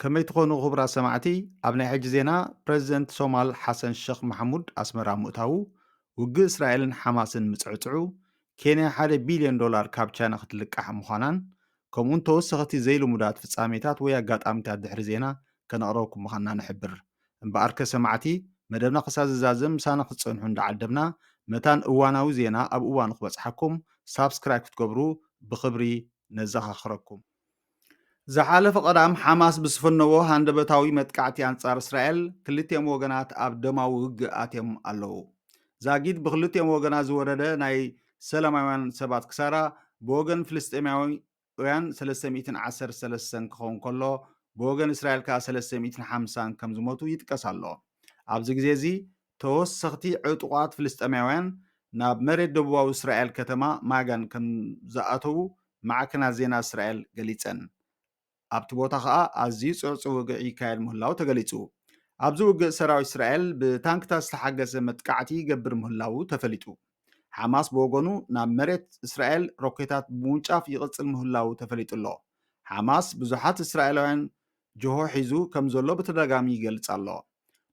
ከመይ ትኾኑ ክቡራት ሰማዕቲ? ኣብ ናይ ሕጂ ዜና፣ ፕረዚደንት ሶማል ሓሰን ሸኽ ማሕሙድ ኣስመራ ምእታዉ፣ ውግእ እስራኤልን ሓማስን ምጽዕጽዑ፣ ኬንያ ሓደ ቢልዮን ዶላር ካብ ቻይና ክትልቃሕ ምዃናን፣ ከምኡውን ተወሰኸቲ ዘይልሙዳት ፍጻሜታት ወይ ኣጋጣሚታት ድሕሪ ዜና ከነቕረበኩም ምዃንና ንሕብር። እምበኣርከ ሰማዕቲ፣ መደብና ክሳብ ዝዛዘም ምሳና ክትጸንሑ እንዳዓደምና፣ መታን እዋናዊ ዜና ኣብ እዋኑ ክበጽሓኩም ሳብስክራይብ ክትገብሩ ብኽብሪ ነዘኻኽረኩም። ዝሓለፈ ቀዳም ሓማስ ብዝፈነዎ ሃንደበታዊ መጥቃዕቲ ኣንጻር እስራኤል፣ ክልቲኦም ወገናት ኣብ ደማዊ ውግእ ኣትዮም ኣለዉ። ዛጊድ ብክልቲኦም ወገናት ዝወረደ ናይ ሰላማውያን ሰባት ክሳራ ብወገን ፍልስጤማውያን ሰለስተ ሚእትን ዓሰርተ ሰለስተን ክኸውን ከሎ፣ ብወገን እስራኤል ከኣ ሰለስተ ሚእትን ሓምሳን ከም ዝሞቱ ይጥቀስ ኣሎ። ኣብዚ ግዜ እዚ ተወሰኽቲ ዕጡቓት ፍልስጤማውያን ናብ መሬት ደቡባዊ እስራኤል ከተማ ማጋን ከም ዝኣተዉ ማዕከናት ዜና እስራኤል ገሊጸን። ኣብቲ ቦታ ከኣ ኣዝዩ ጽዑጽዕ ውግእ ይካየድ ምህላዉ ተገሊጹ። ኣብዚ ውግእ ሰራዊት እስራኤል ብታንክታት ዝተሓገዘ መጥቃዕቲ ይገብር ምህላዉ ተፈሊጡ። ሓማስ ብወገኑ ናብ መሬት እስራኤል ሮኬታት ብምውንጫፍ ይቕጽል ምህላዉ ተፈሊጡ ኣሎ። ሓማስ ብዙሓት እስራኤላውያን ጅሆ ሒዙ ከም ዘሎ ብተደጋጋሚ ይገልጽ ኣሎ።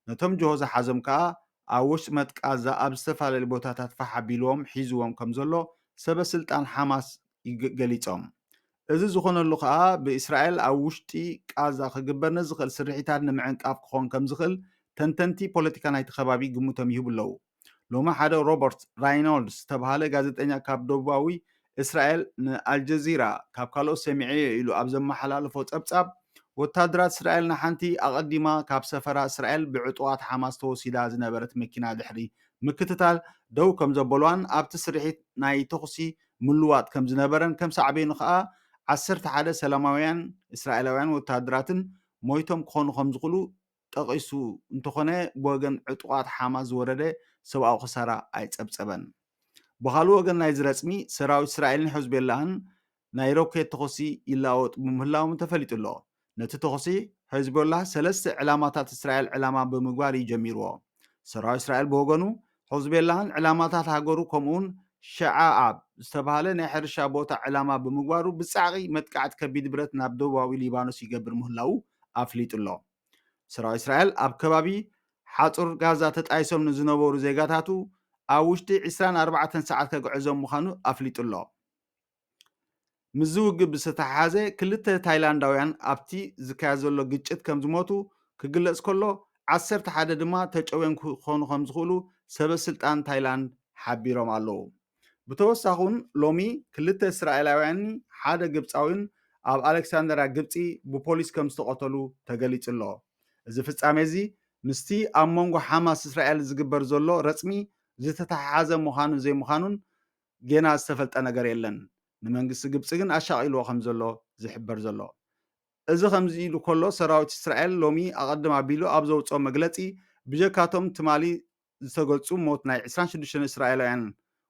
ነቶም ጅሆ ዝሓዞም ከኣ ኣብ ውሽጢ መጥቃዛ ኣብ ዝተፈላለዩ ቦታታት ፋሕ ኣቢልዎም ሒዝዎም ከም ዘሎ ሰበ ስልጣን ሓማስ ይግ-፣ ገሊጾም። እዚ ዝኾነሉ ከኣ ብእስራኤል ኣብ ውሽጢ ቃዛ ክግበር ንዝኽእል ስርሒታት ንምዕንቃፍ ክኾን ከም ዝኽእል ተንተንቲ ፖለቲካ ናይቲ ከባቢ ግምቶም ይህቡ ኣለዉ። ሎሚ ሓደ ሮበርት ራይኖልድስ ዝተባህለ ጋዜጠኛ ካብ ደቡባዊ እስራኤል ንኣልጀዚራ ካብ ካልኦት ሰሚዐዮ ኢሉ ኣብ ዘመሓላለፎ ጸብጻብ፣ ወታደራት እስራኤል ንሓንቲ ኣቐዲማ ካብ ሰፈራ እስራኤል ብዕጡቓት ሓማስ ተወሲዳ ዝነበረት መኪና ድሕሪ ምክትታል ደው ከም ዘበሏን ኣብቲ ስርሒት ናይ ተኹሲ ምልዋጥ ከም ዝነበረን ከም ሳዕቤኑ ከኣ ዓሰርተ ሓደ ሰላማውያን እስራኤላውያን ወታደራትን ሞይቶም ክኾኑ ከም ዝኽእሉ ጠቒሱ እንተኾነ፣ ብወገን ዕጡቓት ሓማስ ዝወረደ ሰብኣዊ ክሳራ ኣይጸብጸበን። ብኻልእ ወገን ናይዚ ረጽሚ፣ ሰራዊት እስራኤልን ሑዝቤላህን ናይ ሮኬት ተኹሲ ይለዋወጡ ብምህላዎም ተፈሊጡ ኣሎ። ነቲ ተኹሲ ሑዝቦላህ ሰለስተ ዕላማታት እስራኤል ዕላማ ብምግባር እዩ ጀሚርዎ። ሰራዊት እስራኤል ብወገኑ፣ ሑዝቤላህን ዕላማታት ሃገሩ ከምኡውን ሸዓኣብ ዝተባህለ ናይ ሕርሻ ቦታ ዕላማ ብምግባሩ ብጻዕቒ መጥቃዕቲ ከቢድ ብረት ናብ ደቡባዊ ሊባኖስ ይገብር ምህላዉ ኣፍሊጡ ኣሎ። ሰራዊት እስራኤል ኣብ ከባቢ ሓጹር ጋዛ ተጣይሶም ንዝነበሩ ዜጋታቱ ኣብ ውሽጢ ዕስራን ኣርባዕተን ሰዓት ከግዕዞም ምዃኑ ኣፍሊጡ ኣሎ። ምስዚ ውግእ ብዝተተሓሓዘ ክልተ ታይላንዳውያን ኣብቲ ዝካየድ ዘሎ ግጭት ከም ዝሞቱ ክግለጽ ከሎ፣ ዓሰርተ ሓደ ድማ ተጨውዮም ክኾኑ ከም ዝኽእሉ ሰበ ስልጣን ታይላንድ ሓቢሮም ኣለዉ። ብተወሳኺ እውን ሎሚ ክልተ እስራኤላውያንን ሓደ ግብጻዊን ኣብ ኣሌክሳንድርያ ግብጺ ብፖሊስ ከም ዝተቐተሉ ተገሊጹ ኣሎ። እዚ ፍጻሜ እዚ ምስቲ ኣብ መንጎ ሓማስ እስራኤል ዝግበር ዘሎ ረጽሚ ዝተተሓሓዘ ምዃኑን ዘይምዃኑን ጌና ዝተፈልጠ ነገር የለን። ንመንግስቲ ግብጺ ግን ኣሻቒልዎ ከም ዘሎ ዝሕበር ዘሎ። እዚ ከምዚ ኢሉ ከሎ፣ ሰራዊት እስራኤል ሎሚ ኣቐድም ኣቢሉ ኣብ ዘውጽኦ መግለጺ፣ ብጀካቶም ትማሊ ዝተገልጹ ሞት ናይ ዕስራን ሽዱሽተን እስራኤላውያን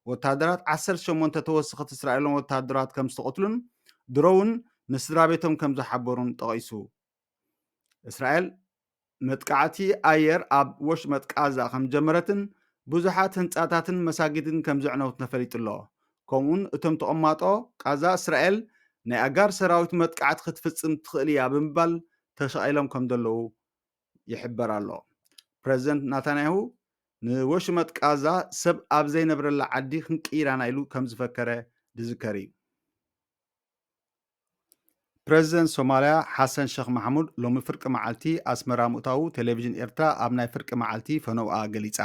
ወታደራት፣ ዓሰርተ ሸሞንተ ተወሰኽቲ እስራኤላውያን ወታደራት ከም ዝተቐትሉን ድሮ እውን ንስድራ ቤቶም ከም ዝሓበሩን ጠቒሱ። እስራኤል መጥቃዕቲ ኣየር ኣብ ወሽመጥ ቃዛ ከም ዝጀመረትን ብዙሓት ህንጻታትን መሳጊድን ከም ዘዕነወት ተፈሊጡ ኣሎ። ከምኡውን እቶም ተቐማጦ ቃዛ፣ እስራኤል ናይ ኣጋር ሰራዊት መጥቃዕቲ ክትፍጽም ትኽእል እያ ብምባል ተሻቒሎም ከም ዘለዉ ይሕበር ኣሎ። ፕረዚደንት ናታንያሁ ንወሽመጥ ቃዛ ሰብ ኣብ ዘይነብረላ ዓዲ ክንቅይራ ኢና ኢሉ ከም ዝፈከረ ዝዝከር እዩ። ፕረዚደንት ሶማልያ ሓሰን ሸኽ ማሕሙድ ሎሚ ፍርቂ መዓልቲ ኣስመራ ምእታዉ ቴሌቪዥን ኤርትራ ኣብ ናይ ፍርቂ መዓልቲ ፈነውኣ ገሊጻ።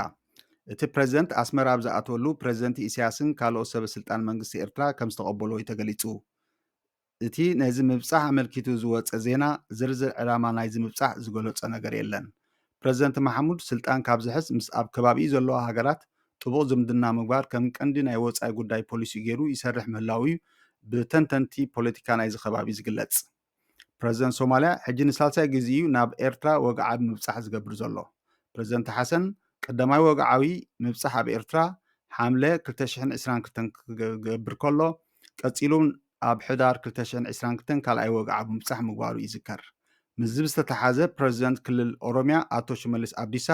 እቲ ፕረዚደንት ኣስመራ ኣብ ዝኣተወሉ ፕረዚደንት ኢሳያስን ካልኦት ሰበ ስልጣን መንግስቲ ኤርትራ ከም ዝተቐበልዎ እዩ ተገሊጹ። እቲ ነዚ ምብጻሕ ኣመልኪቱ ዝወጸ ዜና ዝርዝር ዕላማ ናይዚ ምብጻሕ ዝገለጾ ነገር የለን። ፕረዚደንት ማሕሙድ ስልጣን ካብ ዝሕዝ ምስ ኣብ ከባቢኡ ዘለዋ ሃገራት ጥቡቕ ዝምድና ምግባር ከም ቀንዲ ናይ ወጻኢ ጉዳይ ፖሊሲ ገይሩ ይሰርሕ ምህላዉ እዩ ብተንተንቲ ፖለቲካ ናይዚ ከባቢ ዝግለጽ። ፕረዚደንት ሶማልያ ሕጂ ንሳልሳይ ግዜ እዩ ናብ ኤርትራ ወግዓዊ ምብጻሕ ዝገብር ዘሎ። ፕረዚደንት ሓሰን ቀዳማይ ወግዓዊ ምብጻሕ ኣብ ኤርትራ ሓምለ ክልተ ሽሕን ዕስራን ክልተን ክገብር ከሎ፣ ቀጺሉ ኣብ ሕዳር ክልተ ሽሕን ዕስራን ክልተን ካልኣይ ወግዓዊ ምብጻሕ ምግባሩ ይዝከር። ምስዚ ብዝተተሓዘ ፕረዚደንት ክልል ኦሮምያ ኣቶ ሽመልስ ኣብዲሳ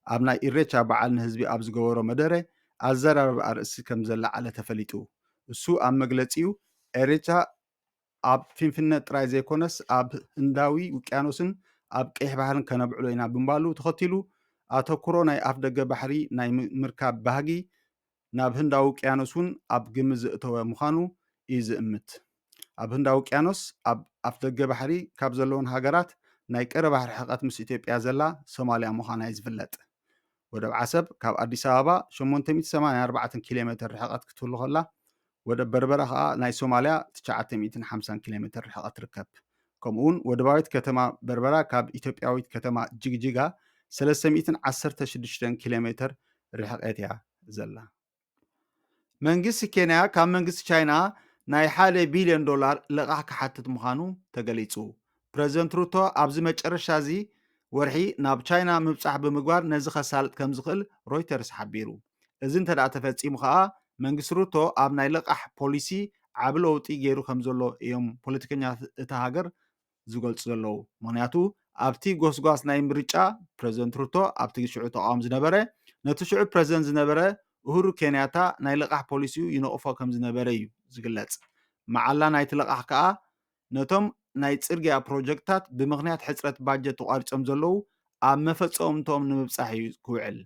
ኣብ ናይ ኢሬቻ በዓል ንህዝቢ ኣብ ዝገበሮ መደረ ኣዘራርባ ኣርእስቲ ከም ዘለዓለ ተፈሊጡ። እሱ ኣብ መግለጺኡ ኤሬቻ ኣብ ፊንፊነ ጥራይ ዘይኮነስ ኣብ ህንዳዊ ውቅያኖስን ኣብ ቀይሕ ባሕርን ከነብዕሎ ኢና ብምባሉ ተኸቲሉ ኣተኩሮ ናይ ኣፍደገ ባሕሪ ናይ ም- ምርካብ ባህጊ ናብ ህንዳዊ ውቅያኖስ እውን ኣብ ግምት ዘእተወ ምዃኑ እዩ ዝእምት። ኣብ ህንዳዊ ውቅያኖስ ኣብ ኣፍደገ ባሕሪ ካብ ዘለውን ሃገራት ናይ ቀረባ ርሕቀት ምስ ኢትዮጵያ ዘላ ሶማልያ ምዃና እዩ ዝፍለጥ። ወደብ ዓሰብ ካብ ኣዲስ ኣበባ ሸሞንተ ሚእቲ ሰማንያን ኣርባዕተን ኪሎ ሜትር ርሕቀት ክትህሉ ከላ፣ ወደብ በርበራ ከኣ ናይ ሶማልያ ትሽዓተ ሚእትን ሓምሳን ኪሎ ሜትር ርሕቀት ትርከብ። ከምኡውን ወደባዊት ከተማ በርበራ ካብ ኢትዮጵያዊት ከተማ ጅግጅጋ ሰለስተ ሚእትን ዓሰርተ ሽዱሽተን ኪሎ ሜትር ርሕቀት እያ ዘላ። መንግስቲ ኬንያ ካብ መንግስቲ ቻይና ናይ ሓደ ቢልዮን ዶላር ልቓሕ ክሓትት ምዃኑ ተገሊጹ። ፕረዚደንት ሩቶ ኣብዚ መጨረሻ እዚ ወርሒ ናብ ቻይና ምብጻሕ ብምግባር ነዚ ከሳልጥ ከም ዝኽእል ሮይተርስ ሓቢሩ። እዚ እንተ ደኣ ተፈጺሙ ከኣ መንግስቲ ሩቶ ኣብ ናይ ልቓሕ ፖሊሲ ዓቢ ለውጢ ገይሩ ከም ዘሎ እዮም ፖለቲከኛታት እታ ሃገር ዝገልጹ ዘለዉ። ምኽንያቱ ኣብቲ ጎስጓስ ናይ ምርጫ ፕረዚደንት ሩቶ ኣብቲ ሽዑ ተቃዋሚ ዝነበረ ነቲ ሽዑ ፕረዚደንት ዝነበረ ኡሁሩ ኬንያታ ናይ ልቓሕ ፖሊሲኡ ይነቕፎ ከም ዝነበረ እዩ ዝግለጽ። መዓላ ናይቲ ልቓሕ ከኣ ነቶም ናይ ጽርግያ ፕሮጀክትታት ብምኽንያት ሕጽረት ባጀት ተቋሪጾም ዘለዉ ኣብ መፈጸምቶም ንምብጻሕ እዩ ክውዕል።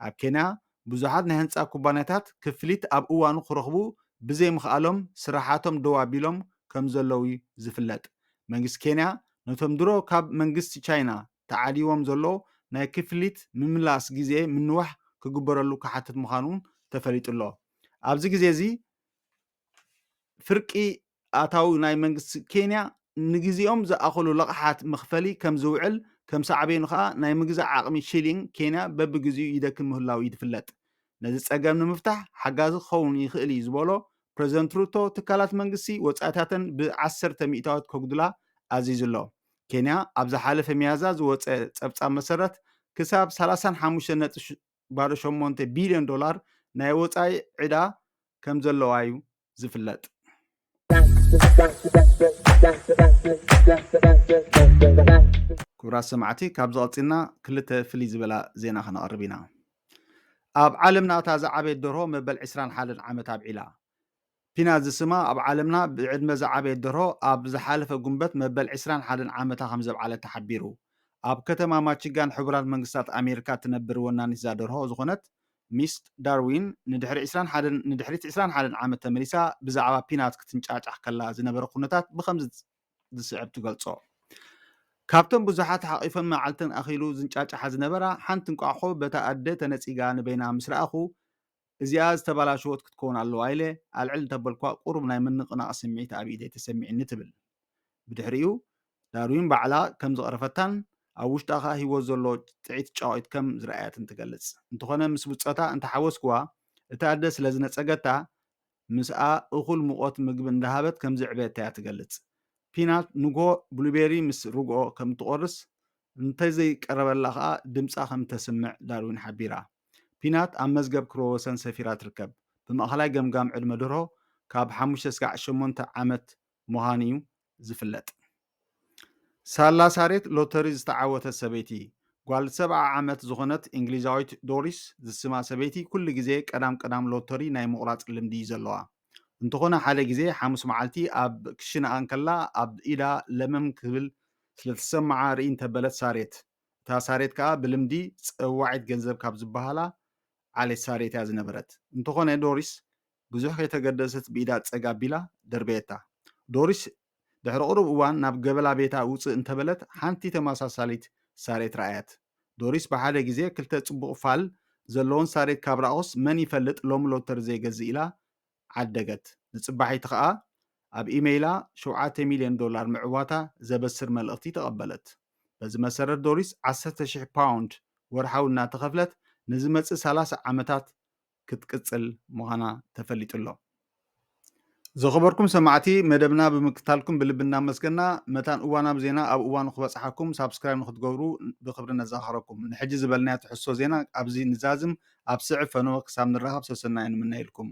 ኣብ ኬንያ ብዙሓት ናይ ህንጻ ኩባንያታት ክፍሊት ኣብ እዋኑ ክረኽቡ ብዘይምኽኣሎም ስራሓቶም ደው ኣቢሎም ከም ዘለዉ እዩ ዝፍለጥ። መንግስቲ ኬንያ ነቶም ድሮ ካብ መንግስቲ ቻይና ተዓዲዎም ዘሎ ናይ ክፍሊት ምምላስ ግዜ ምንዋሕ ክግበረሉ ክሓትት ምዃኑ እውን ተፈሊጡ ኣሎ። ኣብዚ ግዜ እዚ ፍርቂ ኣታዊ ናይ መንግስቲ ኬንያ ንግዜኦም ዝኣኸሉ ልቕሓት መኽፈሊ ከም ዝውዕል ከም ሳዕቤኑ ከኣ ናይ ምግዛእ ዓቕሚ ሺሊንግ ኬንያ በብግዜኡ ይደክም ምህላው ይፍለጥ። ነዚ ጸገም ንምፍታሕ ሓጋዚ ክኸውን ይኽእል እዩ ዝበሎ ፕረዚደንት ሩቶ ትካላት መንግስቲ ወጻኢታተን ብዓሰርተ ሚእታዊት ከጉድላ ኣዚዙ ኣሎ። ኬንያ ኣብ ዝሓለፈ ሚያዝያ ዝወጸ ጸብጻብ መሰረት ክሳብ ሰላሳን ሓሙሽተን ነጥቢ ባዶ ሸሞንተ ቢልዮን ዶላር ናይ ወጻኢ ዕዳ ከም ዘለዋ እዩ ዝፍለጥ። ክቡራት ሰማዕቲ፣ ካብዚ ቀጺልና ክልተ ፍልይ ዝበላ ዜና ከነቕርብ ኢና። ኣብ ዓለምና እታ ዝዓበየት ደርሆ መበል ዕስራን ሓደን ዓመት ኣብዒላ። ፒናት ዝስማ ኣብ ዓለምና ብዕድመ ዝዓበየት ደርሆ ኣብ ዝሓለፈ ጉንበት መበል ዕስራን ሓደን ዓመታ ከም ዘብዓለት ተሓቢሩ። ኣብ ከተማ ማቺጋን ሕቡራት መንግስታት ኣሜሪካ እትነብር ወናኒት እዛ ደርሆ ዝኾነት ሚስ ዳርዊን ንድሕሪ ዕስራን ሓደን ንድሕሪት ዕስራን ሓደን ዓመት ተመሊሳ ብዛዕባ ፒናት ክትንጫጫሕ ከላ ዝነበረ ኩነታት ብኸምዚ ዝስዕብ ትገልጾ። ካብቶም ብዙሓት ሓቒፈን መዓልተን ኣኺሉ ዝንጫጫሓ ዝነበራ ሓንቲ እንቋቑሖ በታ ኣደ ተነጺጋ ንበይና ምስ ረኣኹ፣ እዚኣ ዝተበላሸወት ክትከውን ኣለዋ ኢለ ኣልዕል እንተበልኳ ቁሩብ ናይ ምንቕናቕ ስምዒት ኣብ ኢደይ ተሰሚዕኒ ትብል። ብድሕሪኡ ዳርዊን ባዕላ ከም ዝቐረፈታን ኣብ ውሽጣ ከኣ ህይወት ዘሎ ጥዒት ጫቒት ከም ዝረኣየትን ትገልጽ። እንተኾነ ምስ ብጾታ እንተሓወስክዋ እታ ኣደ ስለ ዝነጸገታ ምስኣ እኹል ሙቐት ምግቢ እንዳሃበት ከም ዘዕበየታ እያ ትገልጽ። ፒናት ንግሆ ብሉቤሪ ምስ ርግኦ ከም እትቖርስ እንተዘይቀረበላ ከኣ ድምጻ ከም እተስምዕ ዳርዊን ሓቢራ። ፒናት ኣብ መዝገብ ክብረ ወሰን ሰፊራ ትርከብ። ብማእኸላይ ገምጋም ዕድመ ደርሆ ካብ ሓሙሽተ ስጋዕ ሸሞንተ ዓመት ምዃኑ እዩ ዝፍለጥ። ሳላ ሳሬት ሎተሪ ዝተዓወተት ሰበይቲ። ጓል ሰብዓ ዓመት ዝኾነት እንግሊዛዊት ዶሪስ ዝስማ ሰበይቲ ኩሉ ግዜ ቀዳም ቀዳም ሎተሪ ናይ ምቑራጽ ልምዲ እዩ ዘለዋ። እንተኾነ ሓደ ግዜ ሓሙስ መዓልቲ ኣብ ክሽንኣ እንከላ ኣብ ኢዳ ለመም ክብል ስለ ተሰምዓ ርእይ እንተበለት ሳሬት። እታ ሳሬት ከኣ ብልምዲ ጸዋዒት ገንዘብ ካብ ዝበሃላ ዓሌት ሳሬት እያ ዝነበረት። እንተኾነ ዶሪስ ብዙሕ ከይተገደሰት ብኢዳ ጸግ ኣቢላ ደርበየታ። ዶሪስ ድሕሪ ቁሩብ እዋን ናብ ገበላ ቤታ ውጽእ እንተበለት ሓንቲ ተመሳሳሊት ሳሬት ረኣየት። ዶሪስ ብሓደ ግዜ ክልተ ጽቡቕ ፋል ዘለወን ሳሬት ካብ ረኣኹስ መን ይፈልጥ ሎሚ ሎተሪ ዘይገዝእ ኢላ ዓደገት። ንጽባሒቲ ከኣ ኣብ ኢመይላ ሸውዓተ ሚልዮን ዶላር ምዕዋታ ዘበስር መልእኽቲ ተቐበለት። በዚ መሰረት ዶሪስ ዓሰርተ ሽሕ ፓውንድ ወርሓዊ እናተኸፍለት ንዝመጽእ ሰላሳ ዓመታት ክትቅጽል ምዃና ተፈሊጡ ኣሎ። ዝኸበርኩም ሰማዕቲ፣ መደብና ብምክታልኩም ብልቢ እናመስገና፣ መታን እዋናዊ ዜና ኣብ እዋኑ ክበጽሓኩም ሳብስክራይብ ንክትገብሩ ብክብሪ ነዘኻኽረኩም። ንሕጂ ዝበልናዮ ትሕዝቶ ዜና ኣብዚ ንዛዝም፣ ኣብ ስዕብ ፈነወ ክሳብ ንራኸብ ሰሰናዩ ንምነየልኩም።